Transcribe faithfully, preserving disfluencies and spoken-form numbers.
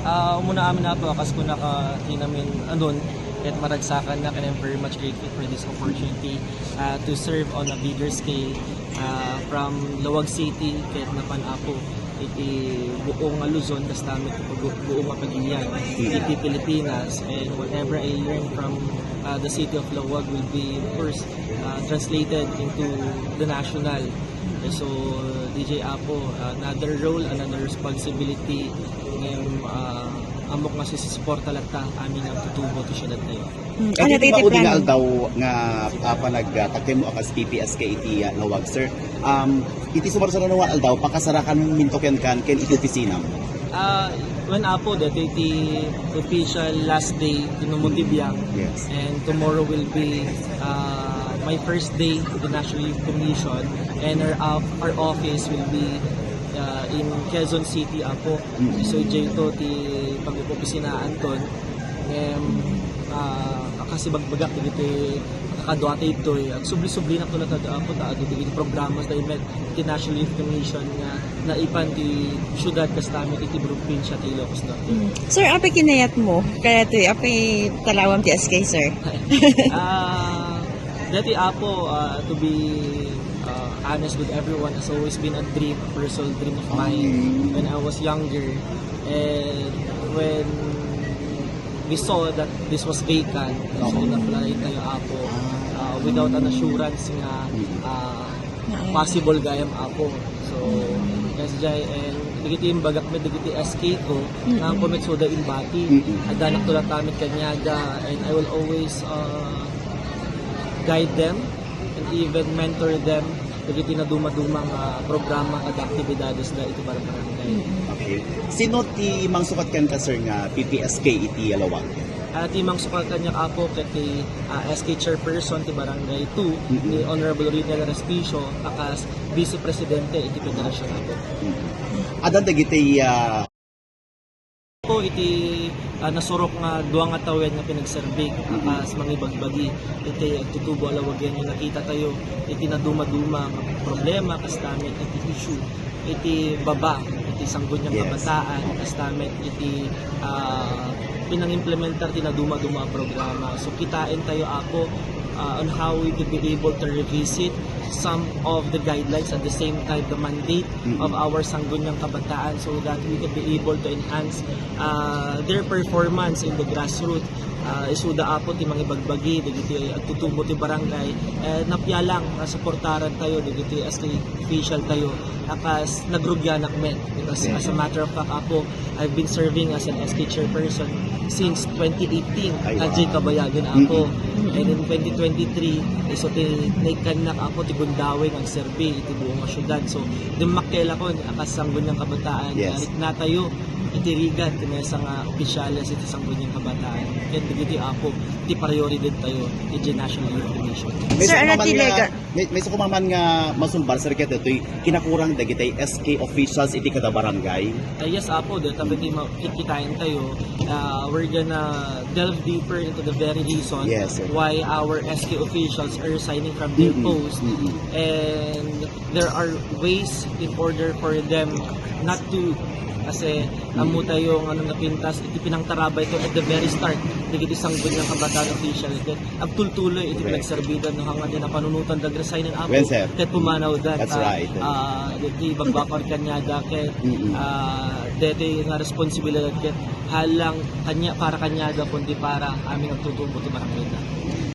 Ah, umuna amin, Apo, a kas kunam a tinamin anon, ket maragsakannak, and I'm very much grateful for this opportunity, ah, to serve on a bigger scale, ah, from Laoag City, ket napan, Apo, iti buong nga Luzon, kasta met iti bu-, buong nga pagilian, iti Pilipinas, and whatever I learn from, ah, the city of Laoag will be, of course, ah, translated into the national. So, D J Apo, another role, another responsibility, ngem, ah, ammok nga sisusuporta latta amin nga agtutubo ti siudad tayo. Hmm, Kaya ano ti iti maudi nga plano? Aldaw nga, ah, panagtagtaymo a kas P P S K iti, ah, Laoag, sir. Um, iti sumarsaruno nga aldaw, pakasarakan minto kenkan ken iti opisinam. Ah, when, Apo, daytoy ti official last day ti Numuti Biang. Yes. And tomorrow will be, ah, my first day with the National Youth Commission, and our, our office will be, ah, in Quezon City, Apo. Mm. So, daytoy ti pag-uopisinaanton. Ngem, ah, a kas ibagbagak dagiti kakadua tayo ditoy, agsubli-sublinak to latta, Apo, ta adu dagiti programas tayo met ti National Youth Commission nga naipan ti siudad kasta met iti probinsia ti Ilocos Norte. Mm. Sir, apay kinayatmo? Kayatmo, apay talawam ti S K, sir? Ah, daytoy, Apo, ah, to be, ah, honest with everyone, has always been a dream, a personal dream of mine when I was younger. And when we saw that this was vacant, so in-apply tayo, Apo, ah, without an assurance nga, ah, possible gayam, Apo. So, yes, Jai, and dagiti imbagak met dagiti S K ko, nga ang kumitsuda imbati. Mm-mm. Addanak to latta met kaniada, and I will always, ah, guide them and even mentor them dagiti naduma-duma nga programa kada aktibidades da iti barangay. Okay. Sino ti mangsukat kenka, sir, nga P P S K iti Laoag? Ah, ti mangsukat kaniak, Apo, ket ti, ah, S K chairperson ti Barangay two, Mm-mm. ni Honorable Rinel Respicio, a kas Vice Presidente iti Federasyon, Apo. Mm. Adda dagiti, ah, Apo, iti, ah, nasurok nga dua nga tawen nga pinagserbik, Mm-mm. a kas mangibagbagi iti agtutubo a Laoagen nga nakita tayo iti naduma-duma nga problema, kasta met iti issue iti baba iti Sangguniang Yes. Kabataan, kasta met iti, ah, pinangimplementar ti naduma-duma a programa. So, kitaen tayo, Apo, ah, on how we could be able to revisit some of the guidelines, at the same time, the mandate Mm-mm. of our Sangguniang Kabataan, so that we could be able to enhance, ah, their performance in the grassroots. Ah, isuda, Apo, ti mangibagbagi dagiti agtutubo ti barangay, eh, napialang nga suportaran tayo dagiti S K official tayo, a kas nagrugianak met. Because as a matter of fact, Apo, I've been serving as an S K chairperson since twenty eighteen, Ay, wow. Kabayagan, Apo. Mm-mm. And in twenty twenty-three, isu ti naikkannak, Apo, ti gundaway nga agserbi iti buong nga syudad. So, dimmakkel ako, a kas Sangguniang Kabataan, Yes. nga rikna tayo iti rigat ti maysa nga opisyales iti Sangguniang Kabataan. Ket dagiti, Apo, ti prioridad tayo iti National Youth Commission. May Sir, isa ano maman ti nga, lega- may, may isa ko maman nga masulbar, sir, ket ditoy kinakurang dagiti S K officials iti kada barangay. Ah, yes, Apo, dito ti ma-, kikitaen tayo. Uh, we're gonna delve deeper into the very reason Yes, sir. why our S K officials are resigning from their Mm-mm. post. Mm-mm. And there are ways in order for them not to, kasi amo tayo nga napintas iti pinangtarabay to at the very start dagiti Sangguniang Kabataan official, ket agtultuloy iti Correct. pinagserbidan no hangad ti napanunotan da resign, Apo, Well, sir. ket pumanawdan. That's Ah, right. ah, dagiti bagbakor kaniada ket, Mm-mm. ah, daytoy nga responsibilidad ket halang kania, para kaniada kundi para amin agtutubo ti barangay da.